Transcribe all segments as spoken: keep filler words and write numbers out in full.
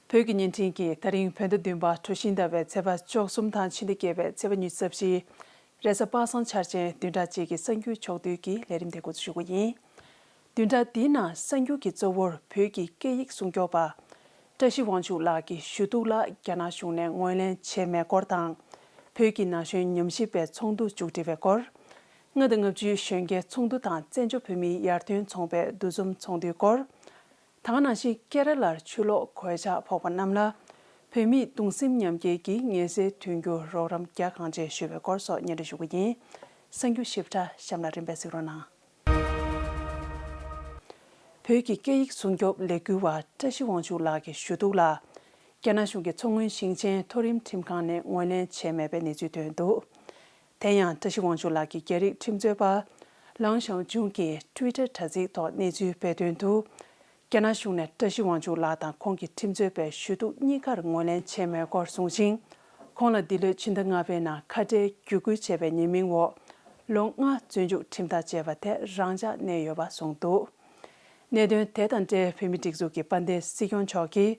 བོད་ཀྱི་བརྙན་འཕྲིན་གྱིས་ད་རིང་བོད་ཟླ་བདུན་པ་གྲོ་བཞིན་ཟླ་བའི་ཚེས་པ་བཅུ་གསུམ་དང་ཕྱི་ཟླ་བརྒྱད་པའི་ཚེས་པ་ཉི་ཤུ་རྩ་བཞི། རེས་གཟའ་པ་སངས་འཆར་ཅན་བདུན་ཕྲག་གཅིག་གི་གསར་འགྱུར་ཕྱོགས་བསྡུས་ཀྱི་ལས་རིམ་དེ་འགོ་འཛུགས་ཞུ་རྒྱུ་ཡིན། བདུན་ཕྲག་འདིའི་ནང་གསར་འགྱུར་གྱི་གཙོ་བོར་བོད་ཀྱི་སྐད་ཡིག་སྲུང་སྐྱོབ་པ། བཀྲ་ཤིས་དབང་ཕྱུག་ལགས་ཀྱི་ཞུ་གཏུག་ལ་རྒྱ་ནག་གཞུང་ནས་ངོས་ལེན་བྱས་མེད་སྐོར་དང་། བོད་ཀྱི་ན་གཞོན་ཉམས་ཞིབ་པའི་ཚོགས་འདུ་མཇུག་སྒྲིལ་བའི་སྐོར། ལྔ་དང་ལྔ་བཅུའི་གཞོན་སྐྱེས་ཚོགས་འདུ་དང་བཙན་བྱོལ་བོད་མིའི་ཡར་ཐོན་ཚོང་པའི་འདུ་འཛོམས་ཚོགས་འདུའི་སྐོར། ད་ག་ནང་བཞིན་ཀེ་ར་ལར་ཆུ་ལོག་གོད་ཆག་ཕོག་པ་རྣམས་ལ། བོད་མིས་གདུང་སེམས་མཉམ་སྐྱེད་ཀྱི་ངལ་སེལ་མཐུན་འགྱུར་རོགས་རམ་རྒྱག་གང་ཆེ་ཞུ་བའི་སྐོར་སོགས་སྙན་སྒྲོན་ཞུ་གི་ཡིན། གསར་འགྱུར་ཞིབ་ཕྲ་གཤམ་ལ་རིམ་པས་གཟིགས་རོགས་གནང་། བོད་ཀྱི་སྐད་ཡིག་སྲུང་སྐྱོབ་ལས་འགུལ་བ་བཀྲ་ཤིས་དབང་ཕྱུག་ལགས་ཀྱི་ཞུ་གཏུག་ལ། རྒྱ་ནག་གཞུང་གི་མཚོ་སྔོན་ཞིང་ཆེན་མཐོ་རིམ་ཁྲིམས་ཁང་ནས་ངོས་ལེན་བྱས་མེད་པའི་གནས་ཚུལ་ཐོན་འདུག་དེ་ཡང་བཀྲ་ཤིས་དབང་ཕྱུག་ལགས་ཀྱི་རྒྱ་རིགས་ཁྲིམས་རྩོད་པ་ལའང་ཞའོ་ཅུང་གིས་ཊུའི་ཊར་དྲ་ཚིགས་ཐོག་གནས་ཚུལ་སྤེལ་དོན་དུ། རྒྱ་ནག་གཞུང་ནས་བཀྲ་ཤིས་དབང་ཕྱུག་ལགས་དང་ཁོང་གི་ཁྲིམས་རྩོད་པའི་ཞུ་གཏུག་གཉིས་ཀར་ངོས་ལེན་བྱས་མེད་སྐོར་གསུངས་ཤིང་། ཁོང་ལ་འདི་ལོའི་ཕྱི་ཟླ་ལྔ་པའི་ནང་ཁ་བྲལ་བརྒྱུད་སྐུལ་བྱས་པའི་ཉེས་མིང་འོག་ལོ་ལྔ་བཙོན་འཇུག་ཁྲིམས་ཐག་བཅད་པ་དེ་རང་འཇགས་གནས་ཡོད་པ་གསུངས་འདུག་གནད་དོན་དེ་དང་འབྲེལ་བོད་མིའི་སྒྲིག་འཛུགས་ཀྱི་དཔལ་ལྡན་སྲིད་སྐྱོང་མཆོག་གིས།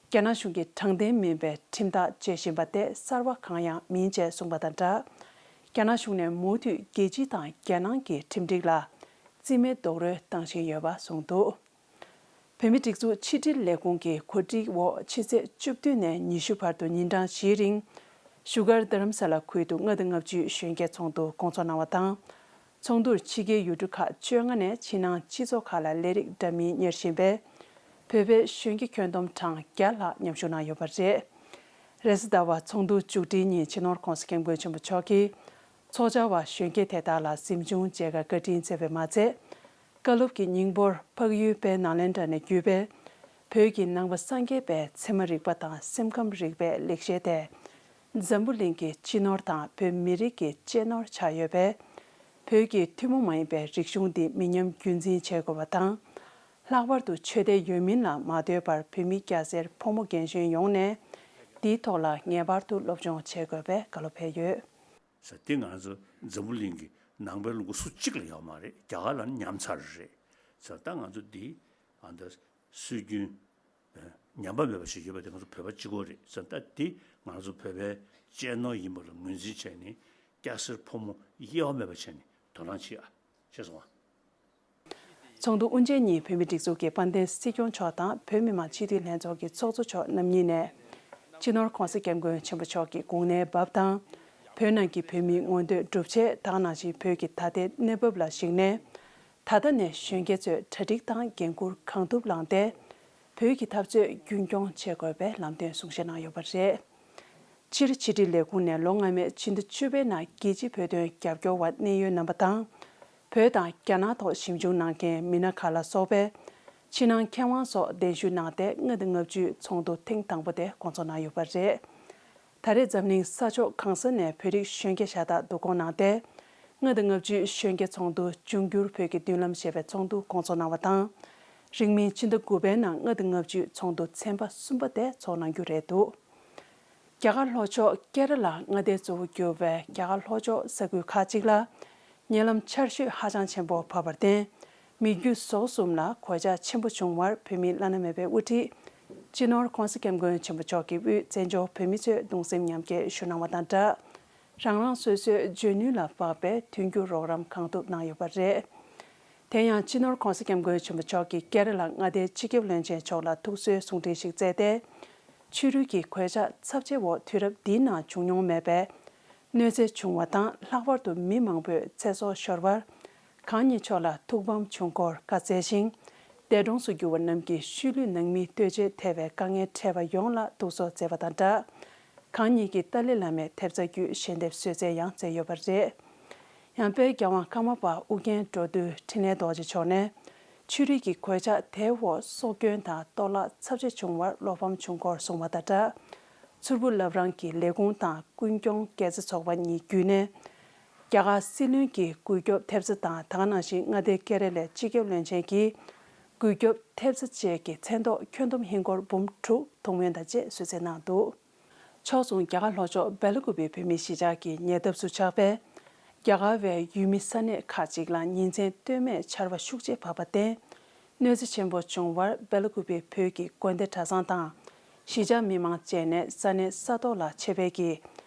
རྒྱ་ནག་གཞུང་གིས་དྲང་བདེན་མིན་པའི་ཁྲིམས་ཐག་གཅོད་བཞིན་པ་དེ་གསར་བ་གང་ཡང་མིན་ཅེས་གསུངས་པ་དང་སྦྲགས། རྒྱ་ནག་གཞུང་ནས་མུ་མཐུད་རྒྱལ་སྤྱི་དང་རྒྱལ་ནང་གི་ཁྲིམས་སྒྲིག་ལ་རྩིས་མེད་རྡོག་རོལ་བཏང་བཞིན་ཡོད་པ་གསུངས་འདུག་བོད་མིའི་སྒྲིག་འཛུགས་ཕྱི་དྲིལ་ལས་ཁུངས་ཀྱི་གོ་སྒྲིག་འོག་ཕྱི་ཚེས་བཅུ་བདུན་ནས་ཉི་ཤུ་བར་དུ་ཉིན་གྲངས་བཞིའི་རིང་། བཞུགས་སྒར་རྡ་རམ་ས་ལ་ཁུལ་དུ་ལྔ་དང་ལྔ་བཅུའི་གཞོན་སྐྱེས་ཚོགས་འདུ་སྐོང་ཚོགས་གནང་བ་དང་། ཚོགས་འདུར་ཕྱི་རྒྱལ་ཡུལ་གྲུ་ཁག་བཅོ་ལྔ་ནས་ཕྱི་ནང་སྤྱི་ཚོགས་ཁག་ལ་ལས་རིགས་འདྲ་མིན་གཉེར་བཞིན་པའི་བོད་པའི་གཞོན་སྐྱེས་ཁྱོན་བསྡོམས་གྲངས་བརྒྱ་ལྷག་མཉམ་ཞུགས་གནང་ཡོད་པ་རེད། རེས་གཟའ་ཟླ་བ་ཚོགས་འདུ་མཇུག་སྒྲིལ་ཉིན་སྤྱི་ནོར་༸གོང་ས་༸སྐྱབས་མགོན་ཆེན་པོ་མཆོག་གིས། ཚོགས་བཅར་བ་གཞོན་སྐྱེས་དེ་དག་ལ་གཟིམ་ཆུང་མཇལ་ཁ་བཀའ་དྲིན་བསྩལ་བས་མ་ཚད། བཀའ་སློབ་ཀྱི་སྙིང་པོར་འཕགས་ཡུལ་དཔལ་ནཱ་ལེནྡྲ་ནས་བརྒྱུད་པའི་བོད་ཀྱི་ནང་པ་སངས་རྒྱས་པའི་ཚད་མ་རིག་པ་དང་སེམས་ཁམས་རིག་པའི་ལེགས་བཤད་དེ། འཛམ་བུ་གླིང་གི་སྤྱི་ནོར་དང་བོད་མི་རིགས་ཀྱི་གཅེས་ནོར་ཆགས་ཡོད་པས། བོད་ཀྱི་ཐུན་མོང་མ་ཡིན་པའི་རིག་གཞུང་འདི་མི་ཉམས་རྒྱུན་འཛིན་བྱེད་དགོས་པ་དང་། ལྷག་པར་དུ་ཆོས་དད་ཡོད་མིན་ལ་མ་ལྟོས་པར་བོད་མི་སྐྱ་སེར་ཕོ་མོ་རྒན་གཞོན་ཡོངས་ནས་འདིའི་ཐོག་ལ་ངེས་པར་དུ་སློབ་སྦྱོང་བྱེད་དགོས་པའི་བཀའ་སློབ་ཕེབས་ཡོད། ཟེར་དེ་ང་ཚོ་འཛམ་བུ་གླིང་གི་ནང་པའི་ལུང་པ་སུ་གཅིག་ལ་ཡོད་མ་རེད། རྒྱ་གར་ལ་ནི་ཉམས་ཚར་རེད་ཟེར། ད་ང་ཚོ་འདི་ཨ་ད་སྲོལ་རྒྱུན་ཨ་ཉམས་པ་མེད་པ་ཞིག་ཡོད་པ་དེ་ང་ཚོ་བོད་པ་གཅིག་པོ་རེད་ཟེར། ད་འདི་ང་ཚོ་བོད་པའི་གཅེས་ནོར་ཡིན་པ་ལ་ངོས་འཛིན་བྱས་ནས་སྐྱ་སེར་ཕོ་མོ་དབྱེ་བ་མེད་པ་བྱས་ནས་དོ་སྣང་བྱེད་ཨ། ཤེས་སོང་ཨ། ཚོགས་འདུ་དབུ་འབྱེད་ཉིན་བོད་མིའི་སྒྲིག་འཛུགས་ཀྱི་དཔལ་ལྡན་སྲིད་སྐྱོང་མཆོག་དང་བོད་མི་མང་སྤྱི་འཐུས་ལྷན་ཚོགས་ཀྱི་ཚོགས་གཙོ་མཆོག་རྣམ་གཉིས་ནས། སྤྱི་ནོར་༸གོང་ས་༸སྐྱབས་མགོན་ཆེན་པོ་མཆོག་གི་དགུང་ལོའི་བབས་དང་། བོད་ནང་གི་བོད་མིའི་མངོན་འདོད་སྒྲུབ་ཆེད་དེ་ག་ནང་བཞིན་བོད་ཀྱི་ད་ལྟའི་གནས་བབ་ལ་གཞིགས་ནས། ད་ལྟ་ནས་གཞོན་སྐྱེས་ཚོས་གྲ་སྒྲིག་དང་འགན་འཁུར་གང་ཐུབ་བླངས་ཏེ། བོད་ཀྱི་འཐབ་རྩོད་རྒྱུན་འཁྱོངས་བྱེད་དགོས་པའི་ལམ་སྟོན་གསུང་བཤད་གནང་ཡོད་པ་རེད། སྤྱིར་ཕྱི་དྲིལ་ལས་ཁུངས་ནས་ལོ་སྔ་མའི་ཕྱི་ཟླ་བཅུ་པའི་ནང་རྒྱལ་སྤྱིའི་བོད་དོན་རྒྱབ་སྐྱོར་བ་གནད་ཡོད་རྣམ་པ་དང་། བོད་དང་རྒྱ་ནག་ཐོག་ཞིབ་འཇུག་གནང་མཁན་མི་སྣ་ཁག་ལ་སོགས་པས་ཕྱི་ནང་མཁས་དབང་སོགས་གདན་ཞུ་གནང་སྟེ་ལྔ་དང་ལྔ་བཅུའི་ཚོགས་འདུ་ཐེངས་དང་པོ་དེ་སྐོང་ཚོགས་གནང་ཡོད་པ་རེད། ད་རེས་འཛམ་གླིང་ས་ཕྱོགས་གང་ས་ནས་བོད་རིགས་གཞོན་སྐྱེས་ཤ་སྟག་བསྡུ་སྐོང་གནང་སྟེ། ལྔ་དང་ལྔ་བཅུའི་གཞོན་སྐྱེས་ཚོགས་འདུ་འབྱུང་འགྱུར་བོད་ཀྱི་མདུན་ལམ་ཞེས་པའི་ཚོགས་འདུ་སྐོང་ཚོགས་གནང་བ་དང་། རིང་མིན་ཕྱི་ཟླ་དགུ་པའི་ནང་ལྔ་དང་ལྔ་བཅུའི་ཚོགས་འདུ་ཚན་པ་གསུམ་པ་དེ་ཚོགས་གནང་རྒྱུ་རེད་འདུག་རྒྱ་གར་ལྷོ་ཕྱོགས་ཀེ་ར་ལ་མངའ་སྡེའི་གཙོ་བོ་གྱུར་བའི་རྒྱ་གར་ལྷོ་ཕྱོགས་ས་ཁུལ་ཁག་ཅིག་ལ། ཉེ་ལམ་ཆར་ཞོད་ཧ་ཅང་ཆེན་པོ་བབས་པར་བརྟེན། མི་རྒྱུ་ཟོག་གསུམ་ལ་གོད་ཆག་ཆེན་པོ་བྱུང་བར་བོད་མིའི་བླ་ན་མེད་པའི་དབུ་ཁྲིད། སྤྱི་ནོར་༸གོང་ས་༸སྐྱབས་མགོན་ཆེན་པོ་མཆོག་གིས་དབུས་བཙན་བྱོལ་བོད་མི་ཚོས་གདུང་སེམས་མཉམ་སྐྱེད་ཞུ་གནང་བ་དང་སྦྲགས། རང་རང་སོ་སོའི་འཇོན་ནུས་ལ་དཔག་པའི་མཐུན་འགྱུར་རོགས་རམ་གང་ཐུབ་གནང་ཡོད་པ་རེད། དེ་ཡང་སྤྱི་ནོར་༸གོང་ས་༸སྐྱབས་མགོན་ཆེན་པོ་མཆོག་གིས་ཀེ་ར་ལ་མངའ་སྡེའི་སྤྱི་ཁྱབ་བློན་ཆེན་མཆོག་ལ་ཐུགས་གསོའི་གསུང་འཕྲིན་ཞིག་བསྩལ་ཏེ། ཆུ་རུད་ཀྱི་གོད་ཆག་ཚབས་ཆེ་བོ་དུས་རབས་འདིའི་ནང་བྱུང་མྱོང་མེད་པའི་གནོད་འཚེ་བྱུང་བ་དང་། ལྷག་པར་དུ་མི་མང་པོས་ཚེ་སྲོག་ཤོར་བར། གང་ཉིད་མཆོག་ལ་ཐུགས་ཕམ་བྱུང་སྐོར་བཀའ་སྩལ་ཞིང་། འདས་གྲོངས་སུ་གྱུར་བ་རྣམས་ཀྱི་ཤུལ་ལུས་ནང་མིའི་ལྟོས་བཅས་ཐེ་བའི་དཀའ་ངལ་འཕྲད་པ་ཡོངས་ལ་ཐུགས་གསོ་སྩལ་བ་དང་སྦྲགས། གང་ཉིད་ཀྱི་ཏཱ་ལའི་བླ་མའི་ཐེབས་རྩ་བརྒྱུད་ཞལ་འདེབས་གསོལ་སྩལ་ཡང་མཛད་ཡོད་པ་རེད། ཡང་དཔལ་རྒྱལ་དབང་ཀརྨ་པ་ཨུ་རྒྱན་འགྲོ་འདུལ་འཕྲིན་ལས་རྡོ་རྗེ་མཆོག་ནས། ཆུ་རུད་ཀྱི་གོད་ཆག་དེའི་འོག་སྲོག་སྐྱོན་དང་གཏོར་བརླག་ཚབས་ཆེ་བྱུང་བར་བློ་ཕམ་བྱུང་སྐོར་གསུངས་པ་དང་སྦྲགས། མཚུར་ཕུ་བླ་བྲང་གི་ལས་ཁུངས་དང་ཀུན་སྐྱོང་སྐྱ་རྩེ་ཚོགས་པ་གཉིས་བརྒྱུད་ནས། རྒྱ་གར་སྲིད་བློན་གྱི་འགུལ་སྐྱོབ་ཐེབས་རྩ་དང་། དེ་ག་ནང་བཞིན་མངའ་སྡེ་ཀེ་ར་ལའི་སྤྱི་ཁྱབ་བློན་ཆེན་གྱི་འགུལ་སྐྱོབ་ཐེབས་རྩ་བཅས་ཀྱི་མཚན་ཐོག་ཁྱོན་བསྡོམས་ཧིན་སྒོར་འབུམ་དྲུག་ཐུགས་སྨོན་དང་བཅས་གསོལ་སྩལ་གནང་འདུག་ཕྱོགས་མཚུངས། རྒྱ་གར་ལྷོ་ཕྱོགས་སྦེལ་ཀུ་པེ་བོད་མིའི་གཞིས་ཆགས་ཀྱི་ཉེ་འདབས་སུ་ཆགས་པའི་རྒྱ་གར་བའི་ཡུལ་མི་ས་གནས་ཁག་ཅིག་ལ་ཉིན་མཚན་སྟོད་སྨད་ཆར་པ་ཤུགས་ཆེ་བབས་པར་བརྟེན། གནོད་འཚེ་ཆེན་པོ་བྱུང་བར་སྦེལ་ཀུ་པེ་བོད་ཀྱི་དགོན་སྡེ་གྲྭ་ཚང་དང་ གཞིས་ཆགས་མི་མང་བཅས་ནས་ས་གནས་ས་ཐོག་ལ་ཆེད་ཕེབས་ཀྱིས་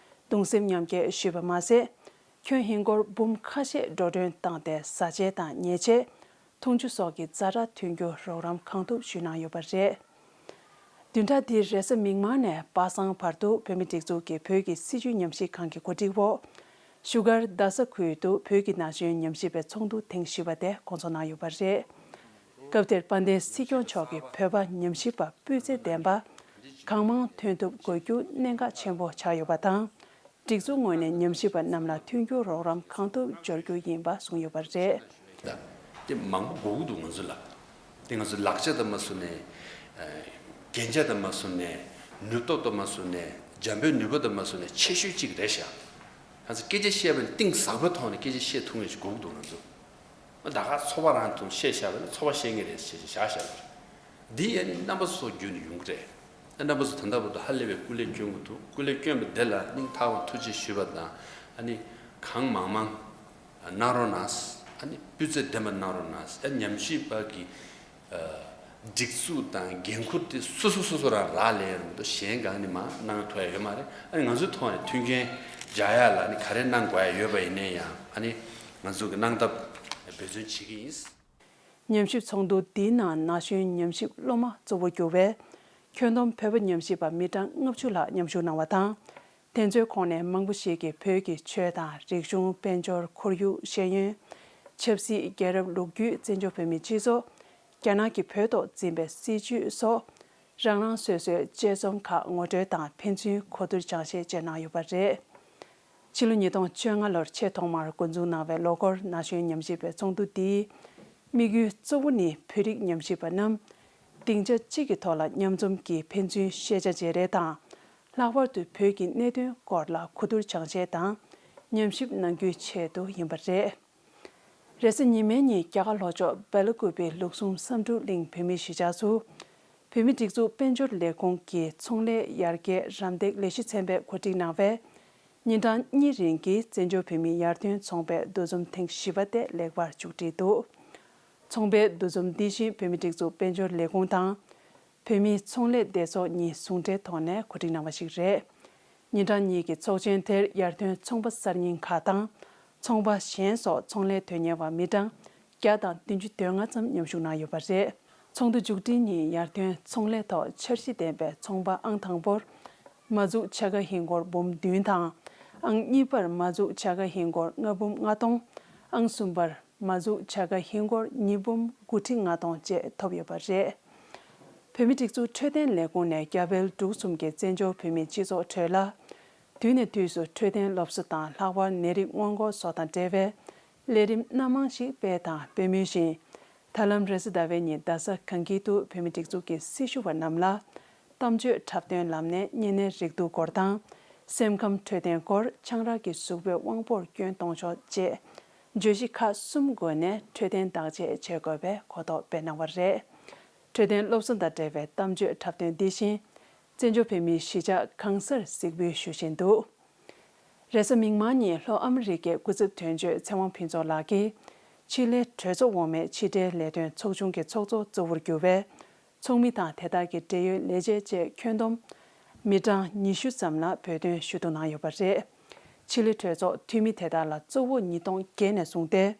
གདུང་སེམས་མཉམ་སྐྱེད་ཞུས་པ་མ་ཟད། ཁྱོན་ཧིན་སྒོར་འབུམ་ཁ་ཤས་འགྲོ་གྲོན་བཏང་སྟེ་བཟའ་ཆས་དང་ཉལ་ཆས། འཐུང་ཆུ་སོགས་ཀྱི་ཛ་དྲག་མཐུན་འགྱུར་རོགས་རམ་གང་ཐུབ་ཞུས་གནང་ཡོད་པ་རེད། བདུན་ཕྲག་འདིའི་རེས་གཟའ་མིག་དམར་ནས་པ་སངས་བར་དུ་བོད་མིའི་སྒྲིག་འཛུགས་ཀྱི་བོད་ཀྱི་སྲིད་བྱུས་ཉམས་ཞིབ་ཁང་གི་གོ་སྒྲིག་འོག་བཞུགས་སྒར་རྡ་ས་ཁུལ་དུ་བོད་ཀྱི་ན་གཞོན་ཉམས་ཞིབ་པའི་ཚོགས་འདུ་ཐེངས་བཞི་པ་དེ་སྐོང་ཚོགས་གནང་ཡོད་པ་རེད། སྐབས་དེར་དཔལ་ལྡན་སྲིད་སྐྱོང་མཆོག་གིས་བོད་པ་ཉམས་ཞིབ་པ་སྤུས་ཚད་ལྡན་པ་གང་མང་ཐོན་ཐུབ་དགོས་རྒྱུ་གནད་འགག་ཆེན་པོ་ཆགས་ཡོད་པ་དང་། སྒྲིག་འཛུགས་ངོས་ནས་ཉམས་ཞིབ་པ་རྣམས་ལ་མཐུན་འགྱུར་རོགས་རམ་གང་ཐུབ་སྦྱོར་རྒྱུ་ཡིན་པ་གསུངས་ཡོད་པ་རེད། དེ་མང་པོ་དགོས་ཀྱི་འདུག་ང་ཚོ་ལ། དེ་ང་ཚོ་ལག་ཆ་དང་མ་བཟུང་ནས། རྒྱན་ཆ་དང་མ་བཟུང་ནས། ནུས་སྟོབས་དང་མ་བཟུང་ནས། འཇམ་པོའི་ནུས་པ་དང་མ་བཟུང་ནས་ཆེ་ཤོས་གཅིག་རེད་ཤག་ང་ཚོ་སྐད་ཆ་བཤད་པ་ནི་གཏིང་ཟབ་པོའི་ཐོག་ནས་སྐད་ཆ་བཤད་ཐུབ་མཁན་ཞིག་དགོས་ཀྱི་འདུག་ང་ཚོ། ད་ག་ཚོགས་པ་རང་ཐོག་བཤད་བཞག་པ་ནི་ཚོགས་པ་བཤད་མཁན་རེད་ཟེར་བཞག་བཞག་པ་རེད། འདི་ཡ་ནི་རྣམ་པ་ཚོ་བརྒྱུད་ནས་ཡོང་གི་རེད། རྣམ་པ་ཚོ་ད་ལྟ་བར་དུ་ཧ་ལས་པའི་སྐུ་ལས་བསྐྱོན་གྱི་འདུག་སྐུ་ལས་བསྐྱོན་པ་དེ་ལ་སྙིང་ཐག་པ་ཐུགས་རྗེ་ཞུས་པ་དང་། ཨ་ནི་གང་མང་མང་གནང་རོགས་གནང་། ཨ་ནི་སྤུས་ཚད་ལྡན་པ་གནང་རོགས་གནང་། ཨ་ཉམས་ཞིབ་པ་གི་སྒྲིག་འཛུགས་དང་འགན་ཁུར་དེ་སོ་སོ་སོ་སོ་རང་ལག་ལེན་ཡོང་དུས་གཞན་གང་ནས་མ་གནང་ཐུབ་ཡ་ཡོད་མ་རེད། ཨ་ནི་ང་ཚོའི་ཐོག་ནས་མཐུན་རྐྱེན་སྦྱར་ཡ་ལ་ཨ་ནི་ག་རེ་གནང་དགོས་ཡ་ཡོད་པ་ཡིན་ན་ཡང་ཨ་ནི་ང་ཚོ་གི་གནང་ཐབས་འབད་བརྩོན་བྱེད་ཀྱི་ཡིན། ཉམས་ཞིབ་ཚོགས་འདུ་འདིའི་ནང་ན་གཞོན་ཉམས་ཞིབ་སློབ་མ་གཙོ་བོར་གྱུར་བའི་ཁྱོན་བསྡོམས་བོད་པ་ཉམས་ཞིབ་པ་མི་གྲངས་ལྔ་བཅུ་ལྷག་མཉམ་ཞུགས་གནང་བ་དང་། དེ་ཚོའི་ཁོངས་ནས་མང་པོ་ཞིག་གིས་བོད་ཀྱི་ཆོས་དང་རིག་གཞུང་། དཔལ་འབྱོར། ཁོར་ཡུག་ཤེས་ཡོན། ཆབ་སྲིད། རྒྱལ་རབས་ལོ་རྒྱུས། བཙན་བྱོལ་བོད་མིའི་སྤྱི་ཚོགས། རྒྱ་ནག་གིས་བོད་ཐོག་འཛིན་པའི་སྲིད་བྱུས་སོགས། རང་རང་སོ་སོའི་དཔྱད་རྩོམ་ཁག་ངོ་སྤྲོད་དང་ཕན་ཚུན་གོ་བསྡུར་སྦྱང་བཤད་བཅས་གནང་ཡོད་པ་རེད། ཕྱི་ལོ་ཉིས་སྟོང་བཅོ་ལྔ་ལོར་ཆེས་ཐོག་མར་འགོ་འཛུགས་གནང་བའི་ལོ་འཁོར་ན་གཞོན་ཉམས་ཞིབ་པའི་ཚོགས་འདུ་འདིའི་དམིགས་ཡུལ་གཙོ་བོ་ནི་བོད་རིགས་ཉམས་ཞིབ་པ་རྣམས་སྡིངས་ཆ་གཅིག་གི་ཐོག་ལ་མཉམ་འཛོམས་ཀྱིས་ཕན་ཚུན་ཤེས་བྱ་བརྗེ་རེས་དང་། ལྷག་པར་དུ་བོད་ཀྱི་གནད་དོན་སྐོར་ལ་གོ་བསྡུར་སྦྱང་བཤད་དང་ཉམས་ཞིབ་གནང་རྒྱུའི་ཆེད་དུ་ཡིན་པ་རེད། རེས་གཟའ་ཉི་མའི་ཉིན་རྒྱ་གར་ལྷོ་ཕྱོགས་སྦེ་ལ་ཀུ་པེ་ལུགས་ཟུང་བསམ་འགྲུབ་གླིང་བོད་མིའི་གཞིས་ཆགས་སུ། བོད་མིའི་སྒྲིག་འཛུགས་དཔལ་འབྱོར་ལས་ཁུངས་ཀྱི་ཚོང་ལས་ཡར་རྒྱས་རམ་འདེགས་ལས་གཞི་ཚན་པས་གོ་སྒྲིག་གནང་བའི་ཉིན་གྲངས་གཉིས་རིང་གི་བཙན་བྱོལ་བོད་མིའི་ཡར་ཐོན་ཚོང་པའི་འདུ་འཛོམས་ཐེངས་བཞི་པ་དེ་ལེགས་པར་མཇུག་སྒྲིལ་འདུག་ཚོང་པའི་འདུ་འཛོམས་འདི་བཞིན་བོད་མིའི་སྒྲིག་འཛུགས་དཔལ་འབྱོར་ལས་ཁུངས་དང་། བོད་མིའི་ཚོང་ལས་སྡེ་ཚོགས་གཉིས་ཟུང་འབྲེལ་ཐོག་ནས་གོ་སྒྲིག་གནང་བ་ཞིག་རེད། ཉིན་གྲངས་གཉིས་ཀྱི་ཚོགས་ཆེན་དེར་ཡར་ཐོན་ཚོང་པ་གསར་རྙིང་ཁག་དང་། ཚོང་པ་གཞན་སོགས་ཚོང་ལས་དོན་གཉེར་བ་མི་གྲངས་བརྒྱ་དང་བདུན་ཅུ་དོན་ལྔ་ཙམ་མཉམ་ཞུགས་གནང་ཡོད་པ་རེད། ཚོགས་འདུ་མཇུག་སྒྲིལ་ཉིན་ཡར་ཐོན་ཚོང་ལས་ཐོག་འཆར་གཞི་ལྡན་པའི་ཚོང་པ་ཨང་དང་པོར་མ་འཛུགས་ཆ་ག་ཧིན་སྒོར་འབུམ་བདུན་དང་། ཨང་གཉིས་པར་མ་འཛུགས་ཆ་ག་ཧིན་སྒོར་ལྔ་འབུམ་ལྔ་སྟོང་། ཨང་གསུམ་པར་མ་འཛུགས་བྱ་དགའ་ཧིན་སྒོར་ཉིས་འབུམ་དགུ་ཁྲི་ལྔ་སྟོང་བཅས་ཐོབ་ཡོད་པ་རེད། བོད་མིའི་སྒྲིག་འཛུགས་འཕྲོད་བསྟེན་ལས་ཁུངས་ནས་རྒྱ་བལ་འབྲུག་གསུམ་གྱི་བཙན་བྱོལ་བོད་མིའི་སྤྱི་ཚོགས་ཁྲོད་ལ། དུས་ནས་དུས་སུ་འཕྲོད་བསྟེན་སློབ་གསོ་དང་ལྷག་པར་ནད་རིགས་སྔོན་འགོག་སོགས་དང་འབྲེལ་བའི་ལས་རིམ་སྣ་མང་ཞིག་སྤེལ་དང་སྤེལ་མུས་ཤིང་། ད་ལམ་རེས་གཟའ་ཟླ་བའི་ཉིན་རྡ་ས་གངས་སྐྱིད་དུ་བོད་མིའི་སྒྲིག་འཛུགས་ཀྱི་སྲི་ཞུ་བ་རྣམས་ལ། གཏམ་བརྗོད་འཁྲབ་སྟོན་ལམ་ནས་གཉན་ནད་རེག་དུག་སྐོར་དང་། སེམས་ཁམས་འཕྲོད་བསྟེན་སྐོར། ཆང་རག་གི་གཟུགས་པོའི་དབང་པོར་སྐྱོན་གཏོང་ཕྱོགས་བཅས་བརྗོད་གཞི་ཁག་གསུམ་བགོས་ནས་འཕྲོད་བསྟེན་བརྟག་དཔྱད་བྱེད་དགོས་པའི་གོ་རྟོགས་སྤེལ་གནང་བ་རེད། འཕྲོད་བསྟེན་སློབ་གསོ་དང་འབྲེལ་བའི་གཏམ་བརྗོད་འཁྲབ་སྟོན་འདི་བཞིན་བཙན་བྱོལ་བོད་མིའི་གཞིས་ཆགས་གང་སར་གཟིགས་འབུལ་ཞུ་བཞིན་འདུག་རེས་གཟའ་མིག་དམར་ཉིན་ལྷོ་ཨ་མི་རི་ཀའི་སྐུ་ཚབ་དོན་གཅོད་ཚེ་དབང་ཕུན་ཚོགས་ལགས་ཀྱིས་ཆེད་ལས་གྲོས་ཚོགས་འོག་མའི་ཕྱི་འབྲེལ་ལས་དོན་ཚོགས་ཆུང་གི་ཚོགས་གཙོ་གཙོ་བོར་གྱུར་བའི་ཚོགས་མི་དང་དེ་དག་གི་འབྲེལ་ཡོད་ལས་བྱེད་བཅས་ཁྱོན་བསྡོམས་མི་གྲངས་ཉི་ཤུ་ཙམ་ལ་བོད་དོན་ཞུ་གཏུག་གནང་ཡོད་པ་རེད། ཕྱི་ལོའི་གྲོས་ཚོགས་འཐུས་མི་དེ་དག་ལ་གཙོ་བོ་ཉིས་སྟོང་བརྒྱད་ནས་བཟུང་སྟེ།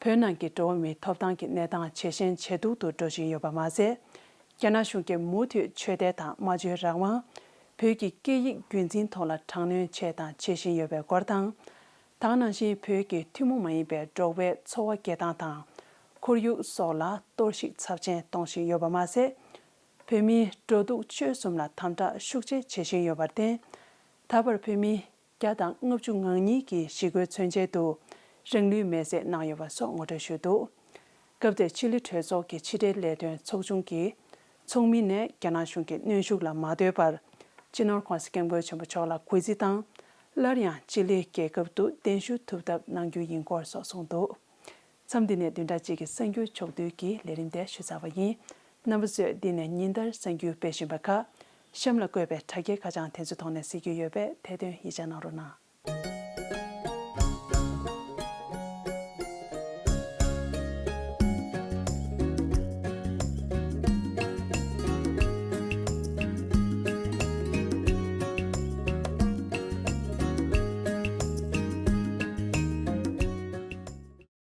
བོད་ནང་གི་འགྲོ་བ་མིའི་ཐོབ་ཐང་གི་གནས་སྟངས་ཇེ་ཞན་ཇེ་སྡུག་ཏུ་འགྲོ་བཞིན་ཡོད་པ་མ་ཟད། རྒྱ་ནག་གཞུང་གིས་མུ་མཐུད་ཆོས་དད་དང་སྨྲ་བརྗོད་རང་དབང་། བོད་ཀྱི་སྐད་ཡིག་རྒྱུན་འཛིན་ཐོག་ལ་དྲག་གནོན་བྱས་དང་བྱེད་བཞིན་ཡོད་པའི་སྐོར་དང་། ད་ག་ནང་བཞིན་བོད་ཀྱི་ཐུན་མོང་མ་ཡིན་པའི་འགྲོ་བའི་འཚོ་བ་སྐྱེལ་སྟངས་དང་། ཁོར་ཡུག་སོགས་ལ་གཏོར་བཤིག་ཚབས་ཆེན་གཏོང་བཞིན་ཡོད་པ་མ་ཟད། བོད་མིའི་འགྲོ་འདུག་སྤྱོད་གསུམ་ལ་དམ་དྲག་ཤུགས་ཆེ་བྱེད་བཞིན་ཡོད་པར་བརྟེན། ད་བར་བོད་མི་བརྒྱ་དང་ལྔ་བཅུ་ང་གཉིས་ཀྱིས་ཞི་རྒོལ་མཚོན་ཆེད་དུ་རང་ལུས་མེར་སྲེག་གནང་ཡོད་པ་སོགས་ངོ་སྤྲོད་ཞུས་འདུག་སྐབས་དེར་ཕྱི་ལོའི་གྲོས་ཚོགས་ཀྱི་ཕྱི་འབྲེལ་ལས་དོན་ཚོགས་ཆུང་གི་ཚོགས་མི་ནས་རྒྱ་ནག་གཞུང་གི་གནོན་ཤུགས་ལ་མ་ལྟོས་པར། སྤྱི་ནོར་༸གོང་ས་༸སྐྱབས་མགོན་ཆེན་པོ་མཆོག་ལ་གུས་བརྩི་དང་། སླར་ཡང་སྤྱི་ལེ་རྒྱལ་ཁབ་ཏུ་གདན་ཞུ་ཐུབ་ཐབས་གནང་རྒྱུ་ཡིན་སྐོར་སོགས་གསུངས་འདུག་མཚམས་འདི་ནས་བདུན་ཕྲག་གཅིག་གི་གསར་འགྱུར་ཕྱོགས་བསྡུས་ཀྱི་ལས་རིམ་དེ་ཞུ་ཚར་བ་ཡིན། རྣམ་པ་ཚོས་འདི་ནས་ཉིན་ལྟར་གསར་འགྱུར་སྤེལ་བཞིན་པ་ཁག་གཤམ་ལ་བཀོད་པའི་དྲ་རྒྱའི་ཁ་བྱང་དེ་ཚོའི་ཐོག་ནས་གཟིགས་རྒྱུ་ཡོད་པས་དེ་དོན་ཡིད་ཆེས་གནང་རོགས་གནང་།